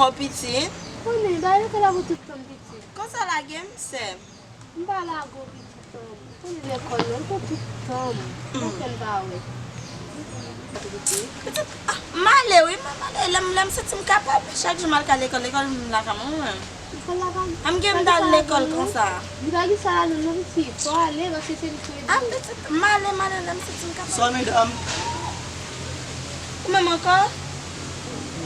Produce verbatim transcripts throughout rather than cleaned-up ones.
Ou pitit? Konnen, ba lekòl la pou tout tan m pitit. Konsa lage m, sè. M pa lage w pitit an. Konnen lekòl nan, pou tout tan m. Okenn pa wè. Pitit, ah, m ale wi, m ale. Lè m, lè m santi m kapab, chak jou m al ka lekòl, lekòl m lakay mwen. Lekòl la pa. M gen m t al lekòl konsa. Li pa gen sa ladan l non pitit. Fò w ale, paske se li ki ede w. Ah, pitit, m ale, m ale, lè m santi m kapab. Bonsoir, medam. Ou menm ankò?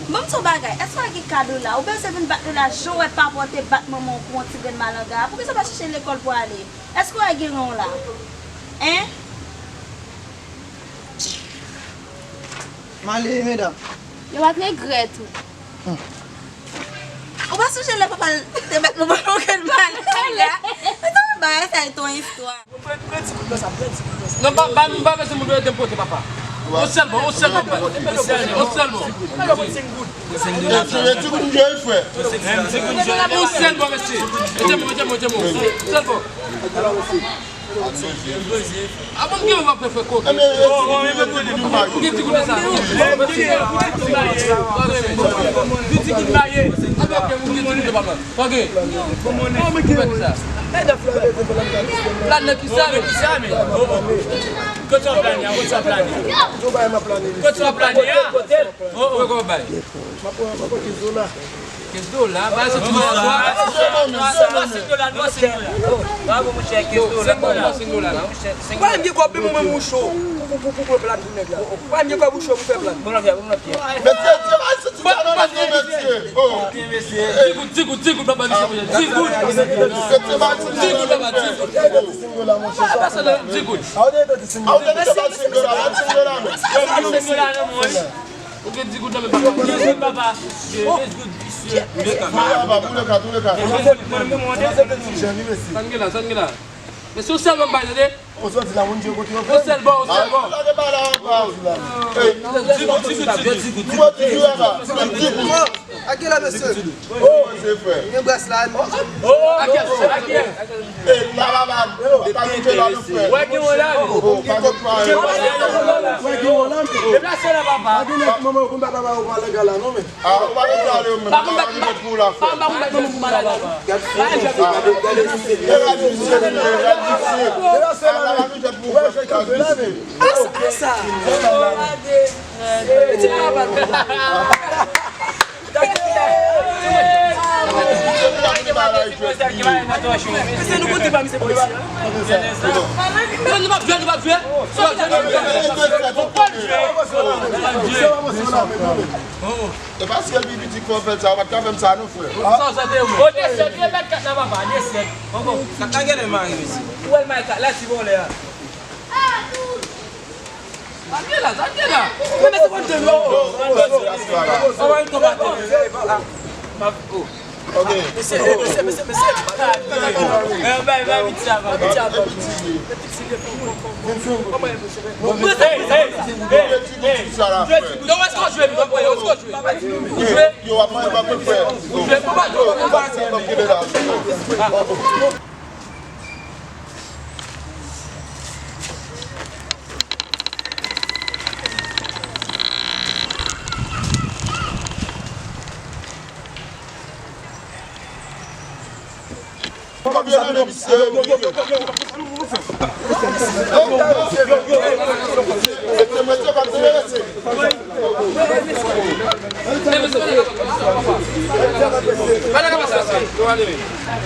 Ban m di w bagay, èske w pa gen kad ou la? Ou bezwen vin bat nou la, jan w wè papa w te bat manman w pou yon ti grenn malanga a? Poukisa w pa chèche lekòl pou w ale? Èske w wè gen ran w la? Hein? M ale, medam. Yo pa t regrèt ou. Ou pa sonje lè papa l te bat nou pou nou gen mal la? Mezanmi, bagay sa e ton istwa. Pran, pran ti kout nan sa, pran ti kout nan sa. Non, pa, pa, m pa bezwen moun ede m pote, papa. Yon sèl bon, yon sèl bon, yon sèl bon. Yon sèl bon. Yon sèl bon. Yon sèl bon. Yon sèl bon, mesye. Yon sèl bon. Yon sèl bon. Avan m gen yon ap fè koke. Ou gen ti koute sa. Di ti kout maye. Avan ke ou gen ti koute papa. Ok. Ou fè sa. Plane ki sa, men. Kote w ap plane a? Kote w ap plane a? Kote w ap plane a? Oh, oh. Kote w ap bay? M ap pran, m ap pran kenz dola. Kenz dola, ba se ti dola. Senk dola, senk dola. Bravo, monchè, kenz dola. Senk dola, senk dola. Ou pa menm gen kòb, men mwen moucho. Pou, pou, pou, pou, pou plat pou nèg la. Ou pa menm gen kòb moucho pou fè plat. Bon, lòt, bon, lòt. Mesye, ti bay sou ti dola nan men mesye. Oh. Ti goud, ti goud, ti goud, papa, mesye, ti goud. Ti goud, papa, ti goud. Pèsonn, ti goud. Ah, ou te senk dola, senk dola, non. Ou gen di goud nan men papa. Di goud, papa. Di goud, visye. Boule kat, boule kat, boule kat. Sa n gen la, sa n gen la? Mesye, yon sèl bon m bay, tande. Yon sèl bon, yon sèl bon. Di goud, di goud, di goud. A ki lè, mesye? Oh, se frè. Gen bras la. Oh, oh, a ki lè, a ki lè? E la, la, la, pa gen la, non, frè. Wè, gen yon la, wi. Oh, pa gen pwa, eh. Wè, gen yon la, wi. Deplase la, papa. Pa gen nèg manman yo konn papa yo pa lè gala, non, men. Ah, ou pa gen pale, men. Pa konn bat, pa konn bat manman pou malala, non. Gad sa. E la, di misye, e la, di misye. E la, la, la, nou te pou fè, la, di misye. Ah, sa, ah, sa. Ti papa. E paske l pi piti k fè w fè l sa, ou pa t ka fè m sa non, frè. Sa w sante, wi. O, desèt, wi, mèt kat la, papa, desèt. Sa t la genlè mare, mesye. Ou wè l mare kat la, ti vòlè a. Sa gen la, sa gen la. Men, men se konn de nou. Sa va yon tonb atè. Ok. Mesye, mesye, mesye, mesye. Bay, bay, piti a, bay, piti a. Hey, hey, hey, hey. Yo, èske w jwe, yo, èske w jwe? Ou jwe? Yo, w ap manje, w ap manje. Ou jwe, ou pa jwe, ou pa jwe.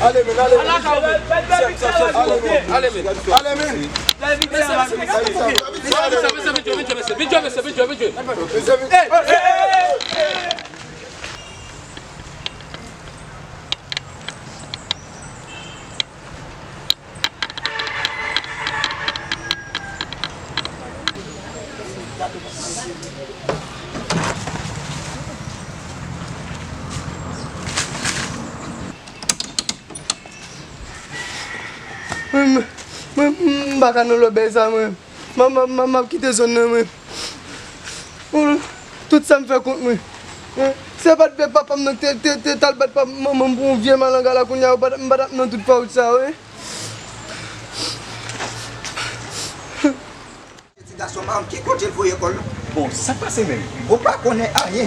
Ale, men, ale, men. Ale, men. Ale, men. Mwen, mwen, mwen, m pa ka nan lòbèy sa, mwen. M, m, m, m ap kite zòn nan, mwen. Tout sa m fè kont mwen. Se pa t vle papa m nan te, te, te, t al bat papa, manman m pou yon vye malanga la, kounye a, m pa t ap nan tout fawouch sa yo, wi. Ti gason madanm, ki kote l voye kò l? Bon, sa k pase menm? Ou pa konnen anyen.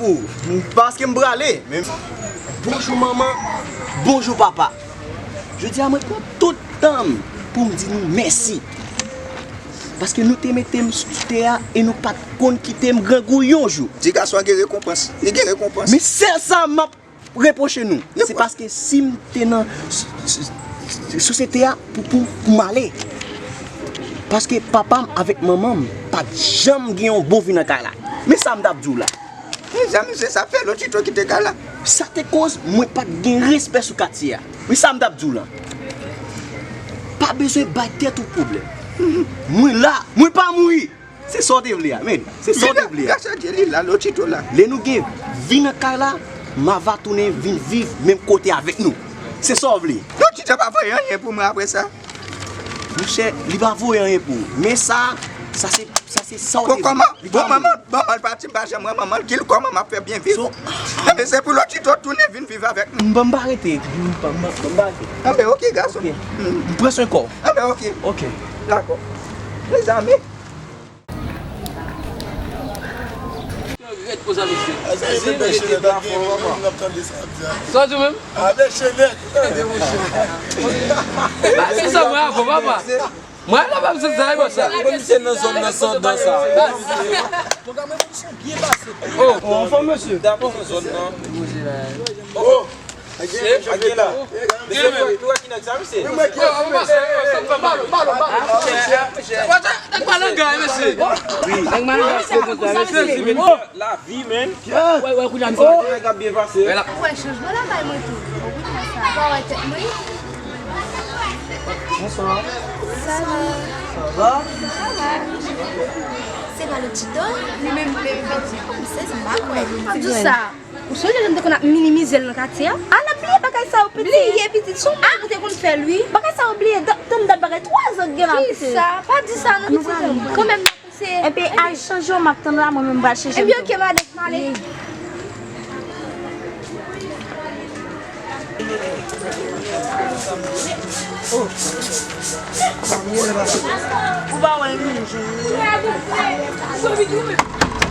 pou ou. Paske m prale. Men bonjou manman, bonjou papa. Jodi a mwen pran tout tan m pou m di nou mèsi. Paske nou te mete m sou tè a e nou pa t konn kite m grangou yon jou. Ti gason an gen rekonpans. Li gen rekonpans. Men sèl sa m ap Repwoche nou. Se paske si m te nan s- s- s- sosyete a pou, pou, pou m ale. Paske papa m avèk manman m pa t janm gen yon bon vi nan kay la. Men sa m t ap di w la. Mezanmi, se sa k fè Lotito kite kay la. Sa te koz mwen pa t gen respè sou katye a. Men sa m t ap di w la. Pa bezwen bay tèt ou pwoblèm. Mwen la, mwen pa mouri. Se sa w te vle a, men. Se sa w te vle a. Gras a Dye, li la, Lotito la. Lè nou gen vi nan kay la, m ava tounen vin viv menm kote avèk nou. Se sa w vle. Lotito pa voye anyen pou mwen apre sa. Monchè, li pa voye anyen pou ou. Men sa, sa se, sa se sa w te vle. Kòman? Bon, manman, manman l pati, m pa janm wè manman l, ki l kòman m ap fè byen viv. Enben, se pou Lotito tounen vin viv avèk nou. M ban m pa rete. M ban m pa rete. Enben, oke, gason. M pran swen kò w. Enben, oke. Oke. Dakò. Mezanmi. Rèd konsa, mesye. Sa w di menm? Ba, se sa mwen avè w, papa. Mwen la, pa m sot sa, e bon sa. Ou konn misye nan zòn nan, san dan sa. Oh, anfòm, mesye. Dakò, nan zòn nan. Oh. Ake la. Mesye, nou wè ki nèg sa, mesye? Nèg malanga, mesye. Nèg malanga, mesye. Lavi, men. Wè, wè, kounye a, misye. Nèg ap byen pase. Ou wè chanjman nan kay mwen tou. Ou kounye a sa. Ou pa wè tèt mwen? Bonsoir. Ça va? Ça va? Ça va. Se pa Lotito? Li menm, li menm, li menm. Kòm se, se pa kwè. Ou di sa. Ou sonje jan m te konn ap minimize l nan katye a? A, n ap bliye bagay sa yo, pitit. Bliye, pitit, se yon bagay ou te konn fè l, wi. Bagay sa yo bliye, tann dat bagay twa zan k gen la, pitit. Kisa? Pa di sa non, pitit. Kanmenm, n ap eseye. Enben, al chanje w, m ap tann w la, mwen menm m pral chanje m tou. Enben, oke, madanm, m ale. Ou pa wè l menm jan.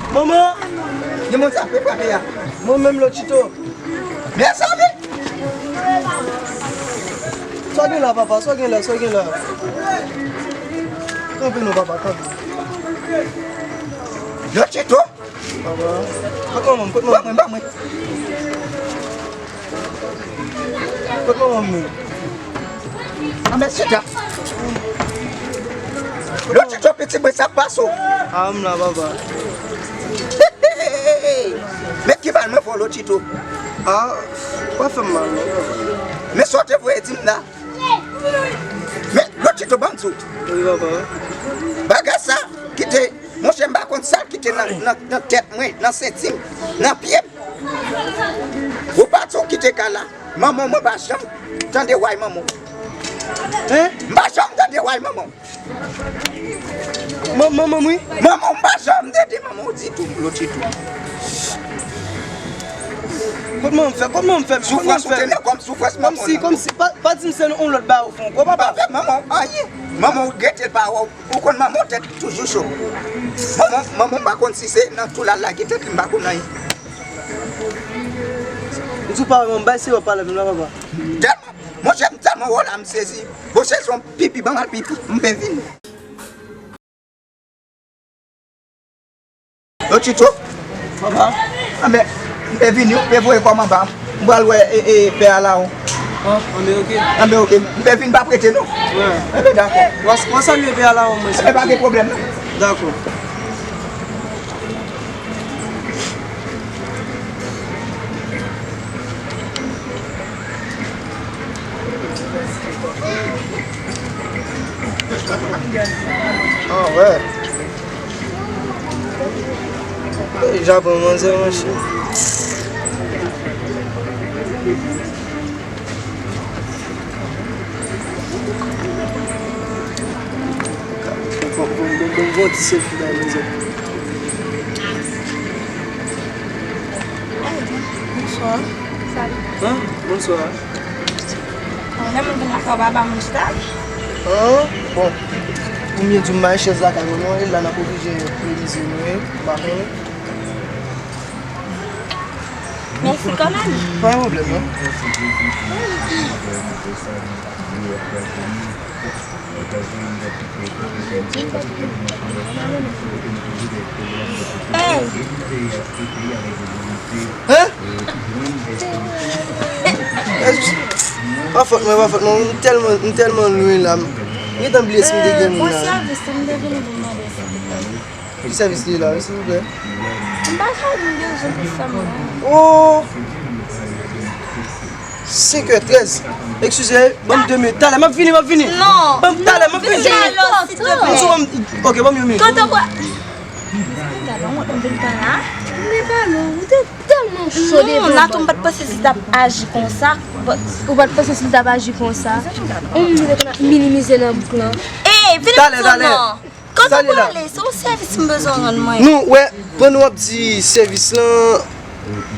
Manman! Gen moun sa pe frape a. Mwen menm Lotito. Mezanmi! Sa w gen la, papa? Sa w gen la? Sa w gen la? Kanpe non, papa, kanpe. Lotito! Papa, kot manman m? Kot manman m? Ban mwen, ban mwen. Kot manman m menm? Anben, chita. Lotito, piti mwen, sa k pase w? A, m la, papa. Men ki mal mwen fè w, Lotito? A, pa fè m mal non, papa. Men sa w te voye di m la. Men, Lotito, ban m di w. Wi, papa. Bagay sa, kite, monchè, m pa konn sa l kite nan, nan, nan tèt mwen, nan senti m, nan pye m. Ou pati, w kite kay la. Manman w, mwen pa janm tande w ay manman w. Hein? M pa janm tande w ay manman w. Man-, manman m, wi. Manman w, m pa janm tande manman w ditou, Lotito. Kot manman m fè? Kot manman m fè? Soufrans ou te nan kò m, soufrans manman w. Kòmsi, kòmsi, pa, pa di m se yon lòt bagay ou fè ankò, papa. M pa fè manman w anyen. Manman w rete l pa wè w. Ou konn manman w tèt toujou cho. Manman, manman w m pa konn si se nan tou l al lage tèt li, m pa konn anyen. M di w pa wè manman m, bay se w ap pale avè m la, papa. Tèlman, monchè, m tèlman wè w la, m sezi. Bon, se yon pipi, ban m al pipi, m byen vini. Lotito? Papa? Anben, m pe vini, m pe voye kò m anba. M pral wè, e, e, pè Alawon. An, anben, oke. Anben, oke. M pe vin pa prete, non. Wè. Enben, dakò. W a, w a salye pè Alawon, mwen. Enben, pa gen pwoblèm, non. Dakò. Ah, wè. Ey, Japon manzè, monchè. Bon, bon, bon, bon, bon, ti selfie la, mezanmi. Bonsoir. Salut. Hein? Bonsoir. Bon, lè moun vin lakay ou, pa ba moun chita. Hein? Bon. Ou byen di m bay chèz lakay mwen non, e la n ap oblije revize nou, wi. M pa konnen. Mèsi kanmenm. Pa gen pwoblèm, non. Hein? Pa fòt mwen, pa fòt mwen. M tèlman, m tèlman lwen la. M gentan bliye si m te gen moun la. Ki sèvis li la, silvouplè? M pa ka di m bezwen pou fanm nan. Oh! Senk è trèz. Eskize, ban m de minit. Talè, m ap vini, m ap vini. Non. Ban m talè, m ap vini. Vin talè, silvouplè. Ok, ban m yon minit. Tonton, kwa? Vin pa la. Vin pa la. Ou te tèlman cho devan. Non, Natou, m pa t panse si l t ap aji konsa. Ou pa t panse si l t ap aji konsa? Ou menm li te konn ap minimize nan bouk lan. Ey, vin ap di non. Talè, talè. Kote w prale? Se yon sèvis m bezwen rann mwen. Nou wè, pandan w ap di sèvis lan,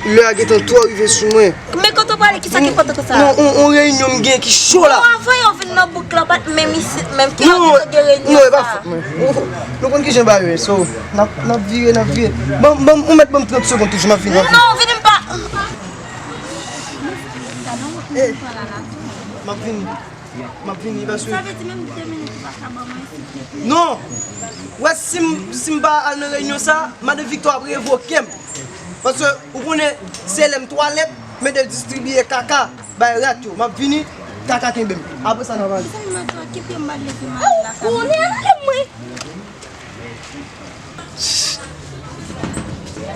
lè a gentan twò rive sou mwen. Men kote w prale? Kisa ki enpòtan konsa? Non, on, on reyinyon m gen ki cho la. Non, avan yo vin nan bouk lan, pa t menm isit menm. Ki yo gentan gen reyinyon sa? Non, e pa fòt mwen. Nou konn kijan bagay yo ye, so, n ap, n ap vire, n ap vire. Ban, ban, ou mèt ban m trant segonn toujou, m ap vini, m ap vini. Non, vini m pa. Eh, m ap vini. M ap vini, paske... Sa vle di menm de minit ou pa ka ban mwen, silvouplè? Non! Wè, si m, si m pa al nan reyinyon sa, Madan Viktò ap revoke m. Paske, ou konnen, se lè m twalèt, m ede l distribiye kaka bay rat yo. M ap vini, kaka kenbe m. Apre sa, n a pale. Mezanmi, Madan, ki pye m ba l leve m al la, kanmenm.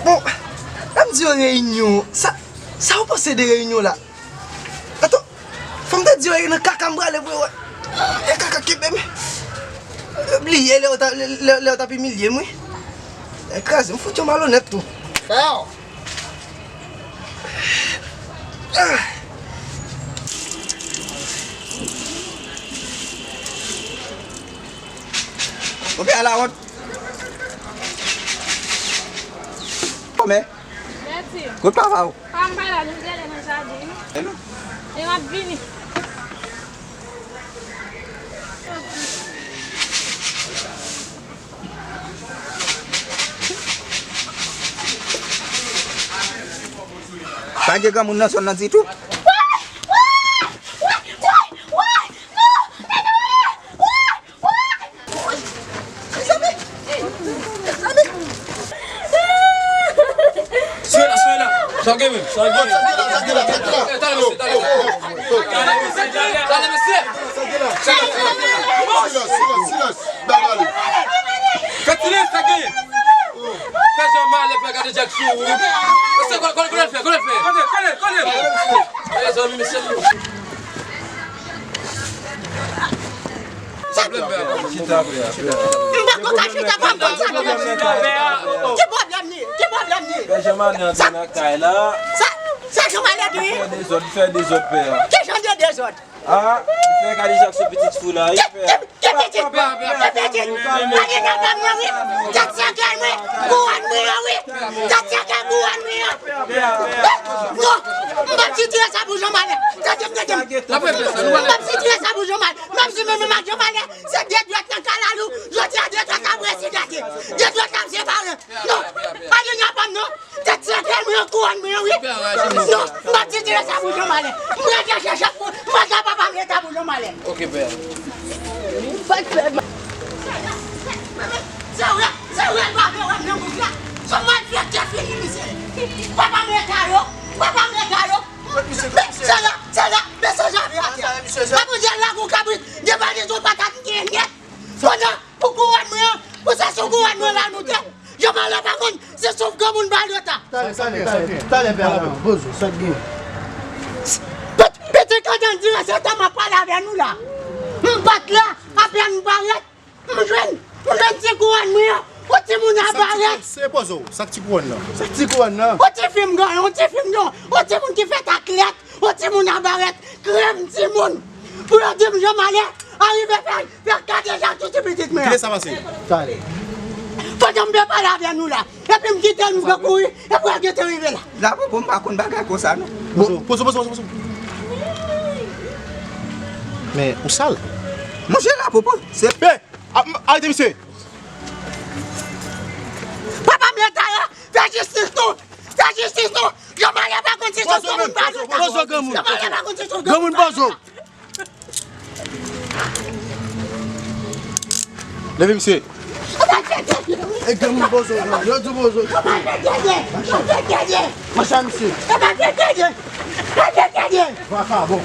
Bon, lè m di yo reyinyon, sa, sa w panse de reyinyon la? Ato, fò m te di yo e nan kaka m prale pou yo wè. E kaka kenbe m. Yo bliye lè yo t ap, lè, lè yo t ap imilye m, wi. Yo kraze m, fout yo malonèt tou. Monchè, alawont. Kòmè? Mèsi. Kot papa w? Pa m pa la, nou gade nan jaden, wi. E non. E m ap vini. Pa gen granmoun nan zòn nan ditou. Mezanmi! Mezanmi! Swiv la, swiv la. Sa gen menm, sa gen. Sa gen la, sa gen la, sa gen la. Eh, talè, mesye, talè. Talè, mesye. Silans, silans, silans. Bay pale. Fè silans, sa gen. Fè jan malè fè gade Jack sou ou. Mesye, konnen, konnen, konnen l fè, konnen l fè. Konnen, konnen, konnen. Mezanmi, mesye. Sa pwoblèm pè a? Chita pè a, pè a. M pa konn ka chita pa m konn sa ki pwoblèm. Ki pwoblèm li? Ki pwoblèm li? Pè Jean Marie antre nan kay la. Sa, sa Jean Marie di? Fè dezòd, fè dezòd pè a. Ki jan de dezòd? Ah, li fè kadejak sou pitit fou la, li fè. Ki, ki, ki pitit? Ki pitit? Mwen gen nan dam nan wi. Tèt sèkèy mwen, kouwòn mwen an wi. Tèt sèkèy kouwòn mwen an. Non, m p ap sitire sa pou Jean Marie. Tande m, tande m. M p ap sitire sa pou Jean Marie. Menm si mwen menm ak Jean Marie, se de dwèt nan kalalou, jodi a de dwèt ap resi gate. De dwèt ap separe. Non, pa gen nyan pa m non. Tèt sèkèy mwen an, kouwòn mwen an wi. Non, m p ap sitire sa pou Jean Marie. M rete chèche pou, m rete papa m rete pou Jean Marie. Ok, pè. Fòk fè. Se vre, se vre, l pa vle wè m nan bouk la. Se malfektè fini misye. Papa m rete a yo, papa m rete a yo. Men, se la, se la, men se jan li atè. Papa m di al lage yon kabrit, de valiz yon patat m genyen nèt. Kounye a, pou kouwòn mwen an, pou se sou kouwòn mwen la nou te. Yo malè pa konn, se souf granmoun ba l yo ta. Talè, talè, talè, talè, pè a, poze, sa k gen? Pit-, pitit antann dire se tan m ap pale avè nou la. M pa t la, apèn m parèt, m jwenn, m jwenn ti kouwòn mwen an, yon timoun a parèt. Se poze w, sa k ti kouwòn nan? Sa k ti kouwòn nan? Yon ti fi m gen, yon ti fi m gen, yon timoun ki fèt ak lèt, yon timoun a parèt, krèm timoun. Pou yo di m Jean Marie, arive fè, fè kadejak sou ti pitit mwen an. Kilè sa pase? Talè. Pandan m te pale avè nou la, epi m kite l, m pran kouri, epi w gentan rive la. Lapopo, m pa konn bagay konsa non. Bon, poze, poze, poze, poze. Men, ou sal. Monchè, Lapopo, se... Hey! A-, m-, arete misye! Papa m leta yo, fè jistis nou! Fè jistis nou! Jean Marie pa konn si souf granmoun pa leta. Poze w, granmoun. Jean Marie pa konn si souf granmoun pa leta. Granmoun poze w. Leve, mesye. E gen moun bozo, yo di bozo. Mache a, mesye. Vakabon.